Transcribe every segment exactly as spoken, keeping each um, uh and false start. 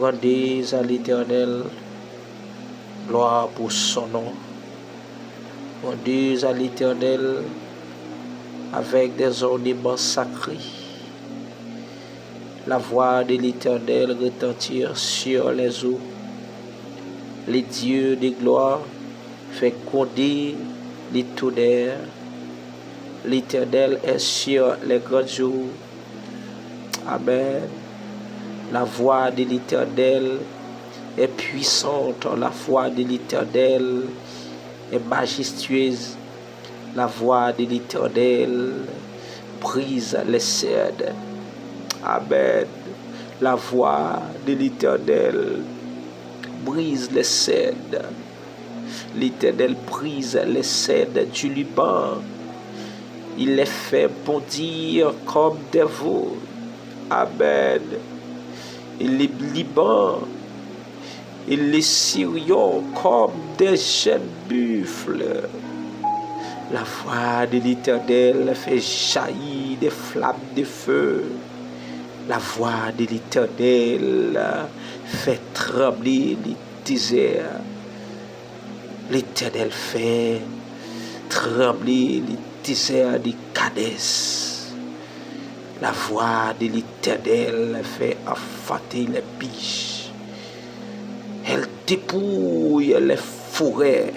Grandeza l'Éternel, gloire pour son nom. Grandeza l'Éternel avec des ornements sacrés. La voix de l'Éternel retentit sur les eaux. Le Dieu de gloire fait gronder les tonnerres. L'Éternel est sur les grandes eaux. Amen. La voix de l'Éternel est puissante, la voix de l'Éternel est majestueuse, la voix de l'Éternel brise les cèdres. Amen. La voix de l'Éternel brise les cèdres. L'Éternel brise les cèdres du Liban. Il les fait bondir comme des veaux. Amen. Et le Liban et les Sirions comme des jeunes buffles. La voix de l'Éternel fait jaillir des flammes de feu. La voix de l'Éternel fait trembler les déserts. L'Éternel fait trembler les déserts de Kadès. La voix de l'Éternel fait enfanter les biches. Elle dépouille les forêts.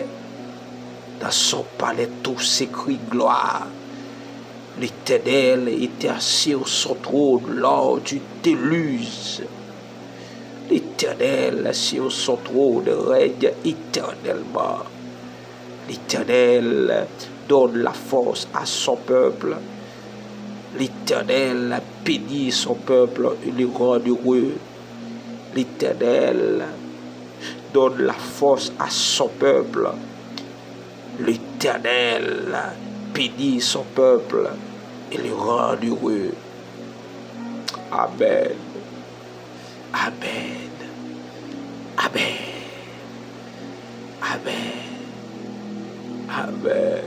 Dans son palais tout s'écrie gloire. L'Éternel était assis sur son trône lors du déluge. L'Éternel sur son trône règne éternellement. L'Éternel donne la force à son peuple. L'Éternel bénit son peuple et le rend heureux. L'Éternel donne la force à son peuple. L'Éternel bénit son peuple et le rend heureux. Amen. Amen. Amen. Amen. Amen.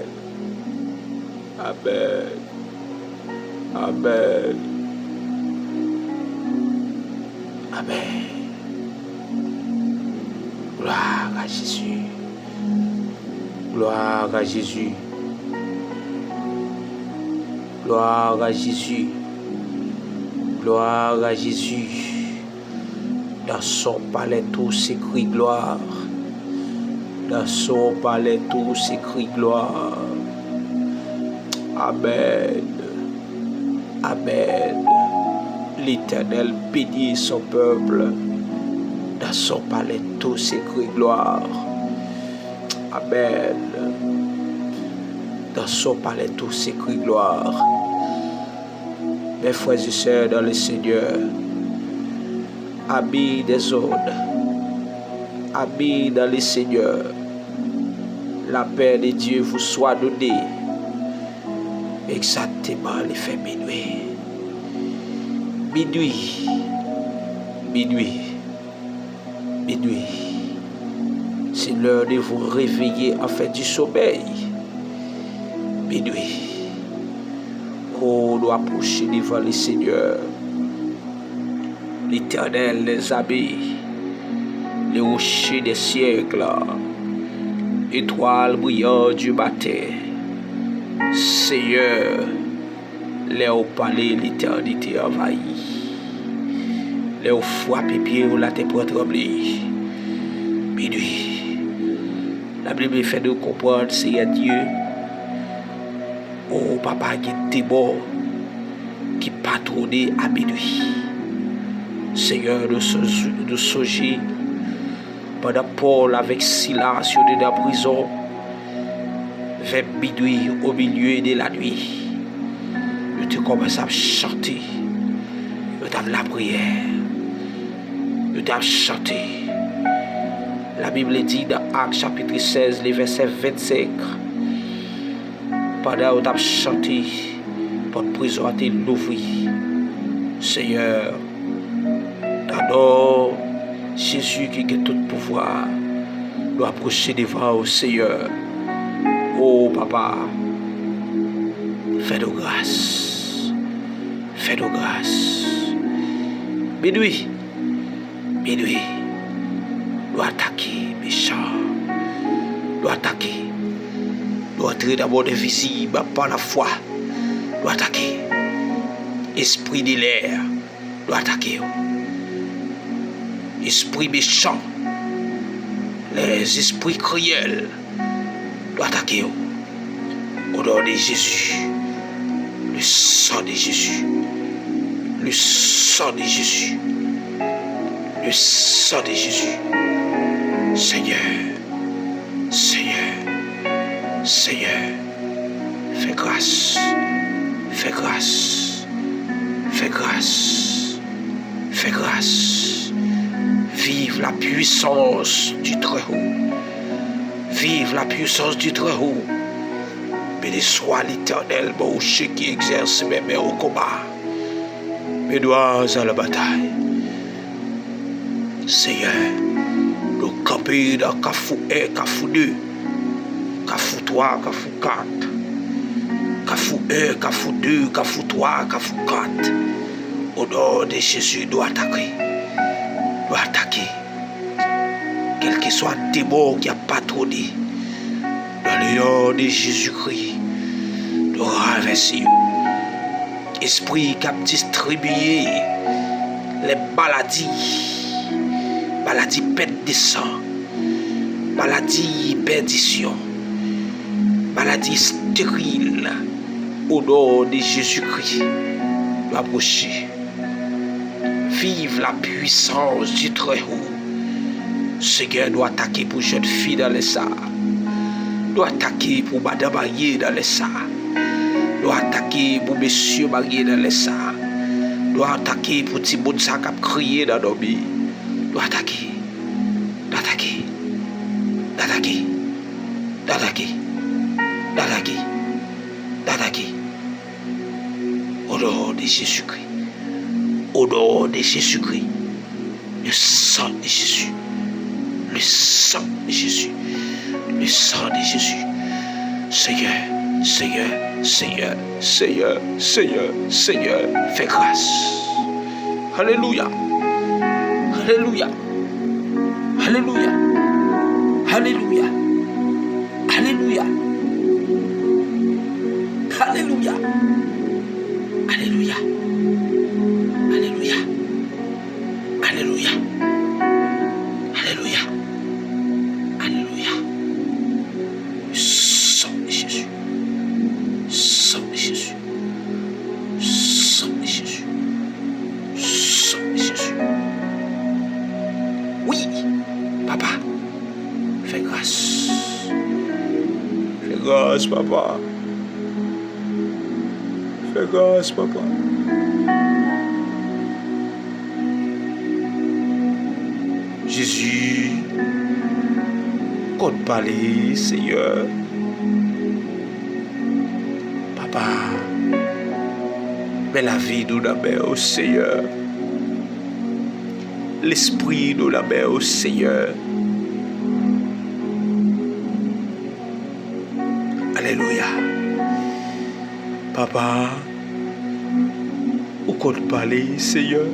Amen. Amen. Amen. Gloire à Jésus. Gloire à Jésus. Gloire à Jésus. Gloire à Jésus. Dans son palais tout s'écrie gloire. Dans son palais tout s'écrie gloire. Amen. Amen. L'Éternel bénit son peuple. Dans son palais tout s'écrie gloire. Amen. Dans son palais tout s'écrie gloire. Mes frères et sœurs dans le Seigneur, amis des ondes, amis dans le Seigneur, la paix de Dieu vous soit donnée. Egzakteman, li fè minui. Minui. Minui. Minui. C'est l'heure de vous réveiller enfin du sommeil. Minui. Oh, nou apwoche devan le Senyè. L'Éternel des armées, le rocher des siècles, étoile brillante du matin. Senyè, lè w pale, letènite anvayi. Lè w frape pye w, latè pran tranble. Minui. Labib fè nou konprann, Seyè Dye, o Papa, gen demon ki patwone a minui. Senyè, nou sonj-, nou sonje pandan Pòl avèk Silas yo te nan prizon, vè minui, au milieu de la nuit, yo te kòmanse ap chante, yo t ap lapriyè, yo t ap chante. Labib di nan Ak chapit sèz, le vèsè vennsenk, pandan yo t ap chante, pòt prizon an te louvri. Senyè, nan non Jezi ki gen tout pouvwa, nou apwoche devan w, Senyè. O Papa, fè nou gras. Fè nou gras. Minui. Minui, nou atake mechan. Nou atake. Nou antre nan mond envizib pa lafwa. Nou atake. Espri de lè, nou atake yo. Espri mechan, les esprits cruels, nou atake yo. Au nom de Jésus. Le sang de Jésus. Le sang de Jésus. Le sang de Jésus. Senyè, Senyè, Senyè, fè gras, fè gras, fè gras, fè gras. Vive la puissance du Très-Haut. Vive la puissance du Très-Haut. Béni soit l'Éternel, mon rocher qui exerce mes mains au combat, mes doigts à la bataille. Senyè, nou kanpe nan kafou en, kafou de, kafou twa, kafou kat, kafou en, kafou de, kafou twa, kafou kat. Au nom de Jésus, nou atake. Nou atake. Kèlkeswa demon ki ap patwone, dans le nom de Jésus-Christ, nou ranvèse yo. Espri k ap distribiye lè maladi, maladi pèt de san, maladi pèdisyon, maladi esteril, au nom de Jésus-Christ, nou apwoche. Vive la puissance du Très-Haut. Senyè, nou atake pou jèn fi nan lè sa a. Nou atake pou madan marye nan lè sa a. Nou atake pou mesye marye nan lè sa a. Nou atake pou timoun sa k ap kriye nan dòmi. Nou atake. Nou atake. Nou atake. Nou atake. Nou atake. Nou atake. Au nom de Jésus-Christ. Au nom de Jésus-Christ. Le sang de Jésus. Le sang de Jésus. Le sang de Jésus. Senyè, Senyè, Senyè, Senyè, Senyè, Senyè, fè gras. Alelouya. Alelouya. Alelouya. Alelouya. Alelouya. Alelouya. Alelouya. Alelouya. Alelouya. Alelouya. Alelouya. Sang de Jésus. Sang de Jésus. Sang de Jésus. Sang de Jésus. Wi, papa, fè gras. Fè gras, papa. Fè gras, papa. Jezi, konn pale, Seyè. Papa, men lavi nou nan men w, Seyè. Lespri nou nan men w, Seyè. Alelouya. Papa, ou konn pale, Seyè.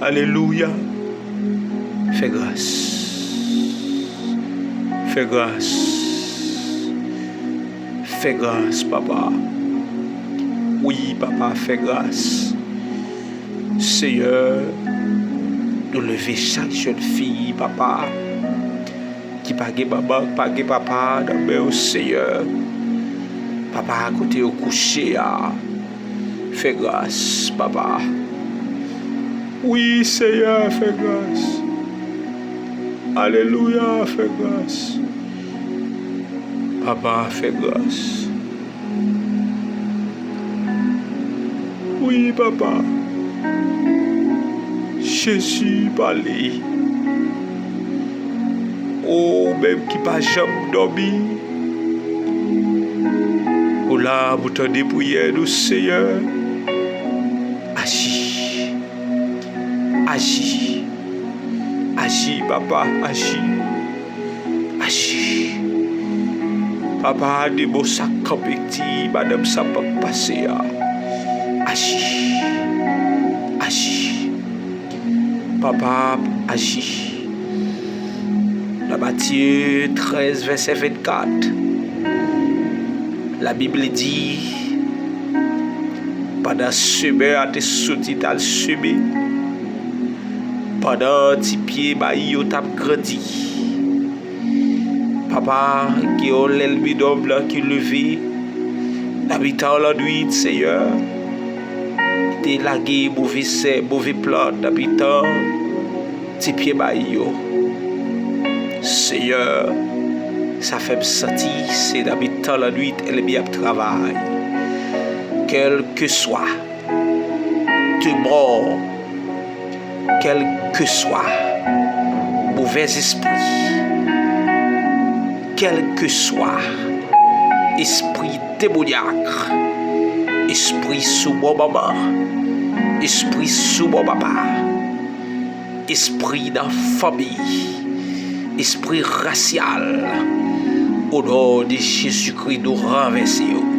Alelouya. Fè gras. Fè gras. Fè gras, papa. Wi, papa, fè gras. Seyè, nou leve chak jèn fi, papa, ki pa gen manman, ki pa gen papa nan men w, Seyè. Papa, kote yo kouche a, fè gras, papa. Wi, Seyè, fè gras. Alelouya, fè gras. Papa, fè gras. Wi, papa. Jezi, pale. O, ou menm ki pa janm dòmi. Ou la pou tande priyè nou, Seyè. Aji. Aji. Aji, papa, aji. Aji. Papa, demon sa k kanpe ti madanm sa p ap pase a. Aji. Aji. Papa ap aji. Nan Matye trèz, vèsè vennkat, Labib li di, pandan semè a te soti t al seme, pandan ti pye mayi yo t ap grandi, Papa, gen yon lèl bidonm nan ki leve nan mitan lannwit, Seyè. Te lage move sèb, move plant nan mitan ti pye mayi yo. Seyè, sa fè m santi se nan mitan lannwit ènmi ap travay. Kèlkeswa demon, kèlkeswa movèzespri, kèlkeswa espri demonyak, espri sou bò manman, espri sou bò papa, espri nan fanmi, espri rasyal, o non de Jezikri, nou ranvèse yo.